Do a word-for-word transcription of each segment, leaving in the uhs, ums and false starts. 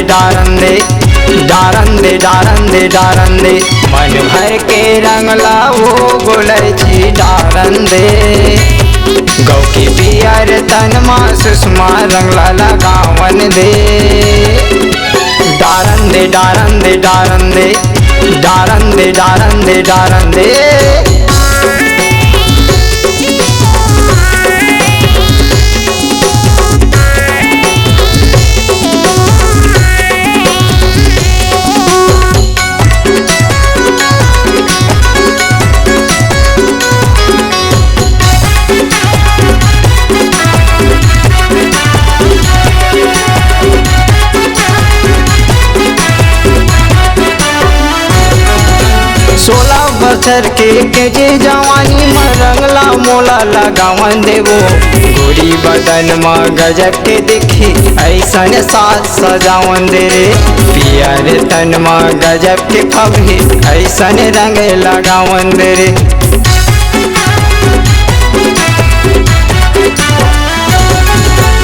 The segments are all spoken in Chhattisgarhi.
डारन दे, डारन दे, डारन दे, डारन दे। मन भर के रंग ला वो गोलैची डारन दे। गौ के पियर तन मा सुषमा रंग ला लगावन दे। डारन दे, डारन दे, डारन दे, डारन दे, डारन दे, डारन दे। सोलह बछर के, के जे जवानी म रंग ला मोला लगावन दे वो। गोरी बदन म गजब के दिखी, अइसन साज सजावन दे रे। पियर तन म गजब के फबही, अइसन रंग लगावन दे रे।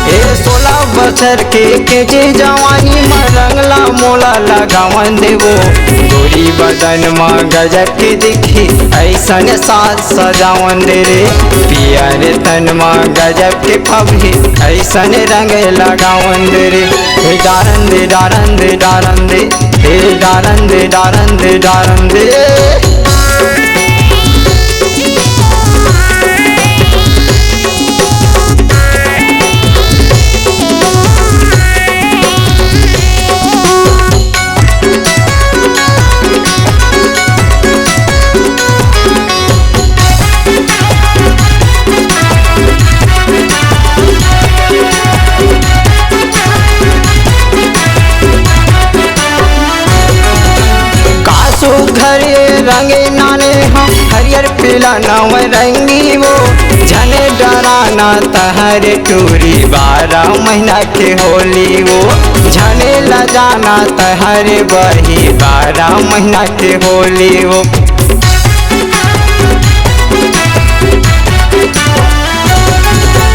ए सोलह बछर के, के जे जवानी म रंग ला मोला लगावन दे वो। गोरी बदन म गजब के दिखी, अइसन साज सजावन दे रे। पियर तन म गजब के फबही, अइसन रंग लगावन दे रे। हे डारन दे, डारन दे, डारन दे, हे डारन दे, डारन दे, डारन दे। का सुघर ये रंगे नाने हम, हरियर पीला नवरंगी वो। झने डराना तहरे टूरी, बारह महीना के होली वो। झने लजाना तहरे बही, बारह महीना के होली वो।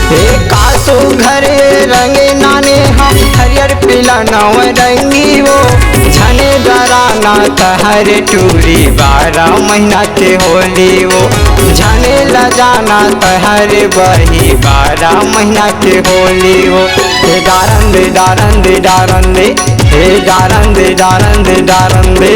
हे का सुघर रंगे नाने हम, हरियर पीला नवरंगी वो। झने डराना तहरे टूरी, बारह महीना के होली वो। झने लजाना तहरे बही, बारह महीना के होली वो। हे डारन दे, डारन दे, डारन दे, हे डारन दे, डारन दे, डारन दे।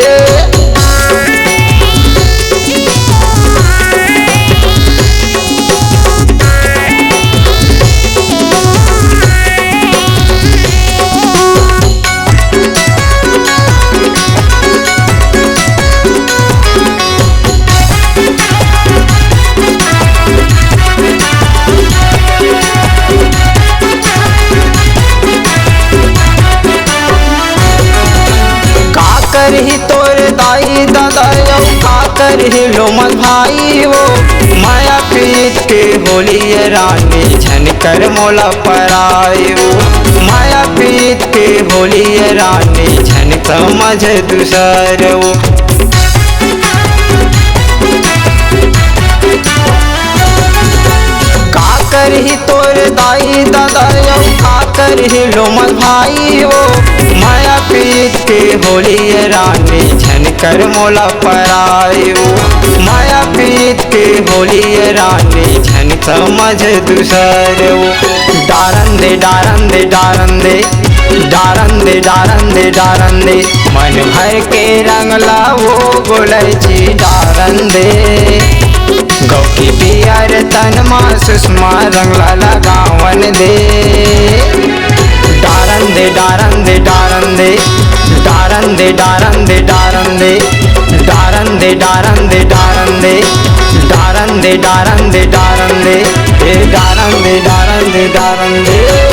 का करही तोर दाई ददा अउ का करही लोमन भाई वो। माया प्रीत के होली ए रानी, झन कर मोला पराई वो। माया प्रीत के होली ए रानी, झन समझ दूसर वो। का करही तोर दाई ददा अउ का करही लोमन भाई वो। माया प्रीत के होली ए रानी, झन कर मोला पराई वो। माया प्रीत के होली ए रानी, झन समझ दूसर वो। डारन दे, डारन दे, डारन दे, डारन दे, डारन दे, डारन दे। मन भर के रंग ला वो गोलैची डारन दे। गौ के पियर तन मा सुषमा रंग ला लगावन दे। डारन दे, डारन दे, डारन दे, डारन दे, डारन दे, डारन दे, डारन दे, डारन दे, डारन दे, डारन दे, डारन दे, डारन दे, ए डारन दे, डारन दे, डारन दे।